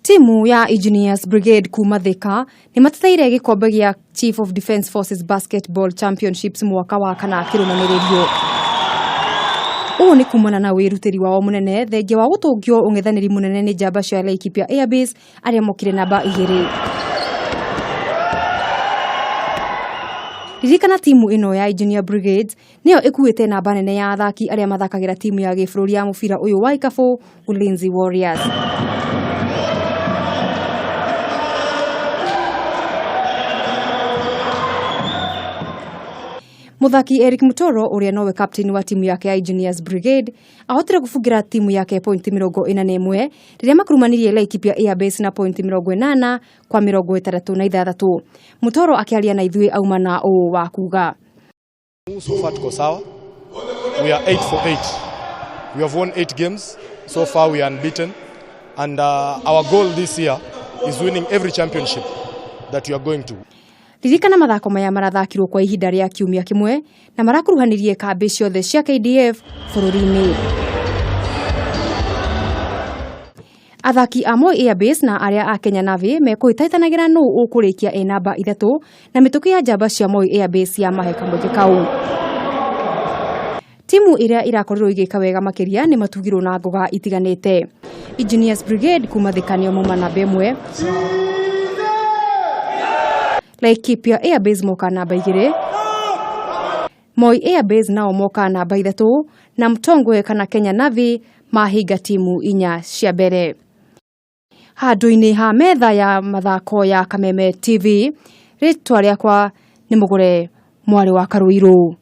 Timu ya Engineers Brigade kuma Thika nĩ mateteire gĩkombe gĩa Chief of Defence Forces Basketball Championships mwaka wa kana kĩrũmanĩrĩrio. Ũũ nĩ kumana na wĩrutĩri wao mũnene thengia wa gũtũngio ũng'ethanĩri mũnene nĩ njamba cia Laikipia Airbase arĩa mokire namba 2. Ririkana timu ĩno ya Engineer Brigades nĩyo ĩkuĩte namba nene ya athaki arĩa mathakagĩra timu ya gĩbũrũri ya mũbira ũyũ wa ikabũ Ulinzi Warriors. Mũthaki Eric Mutoro ũrĩa nowe captain wa timu yake ya Engineers Brigade ahotire gũbungĩra timu yake pointi 41 rĩrĩa makurumanirie Laikipia Airbase na pointi 80 kwa 66. Mutoro akĩaria na ithuĩ auma na ũũ wa kuga. So far tuko sawa. We are 8 for 8. We have won 8 games. So far we are unbeaten. And our goal this year is winning every championship that we are going to. Ririkana mathako maya marathakirwo kwa ihinda rĩa kiumia kĩmwe na marakuruhanirie kambĩ ciothe cia KDF bũrũri-inĩ. Athaki a Moi Airbase na arĩa a Kenya Navy mekũhĩtahĩtanagĩra nũ ũkũrĩkia e namba 3 na mĩtũkĩ ya njamba cia Moi Airbase ya mahe kamweke kau. Timu ĩrĩa irakorirwo igĩka wega makĩria nĩ matugirwo na ngoga itiganĩte. Engineers Brigade kuma Thika nĩo mauma namba 1. Laikipia Airbase moka namba 2. Moi Airbase nao moka namba 3 na Mtongwe kana Kenya Navy mahinga timu 4 cia mbere. Handũ-inĩ ha metha ya mathako ya Kameme TV, rĩtwa rĩakwa nĩ Mũgũre mwarĩ wa Karũirũ.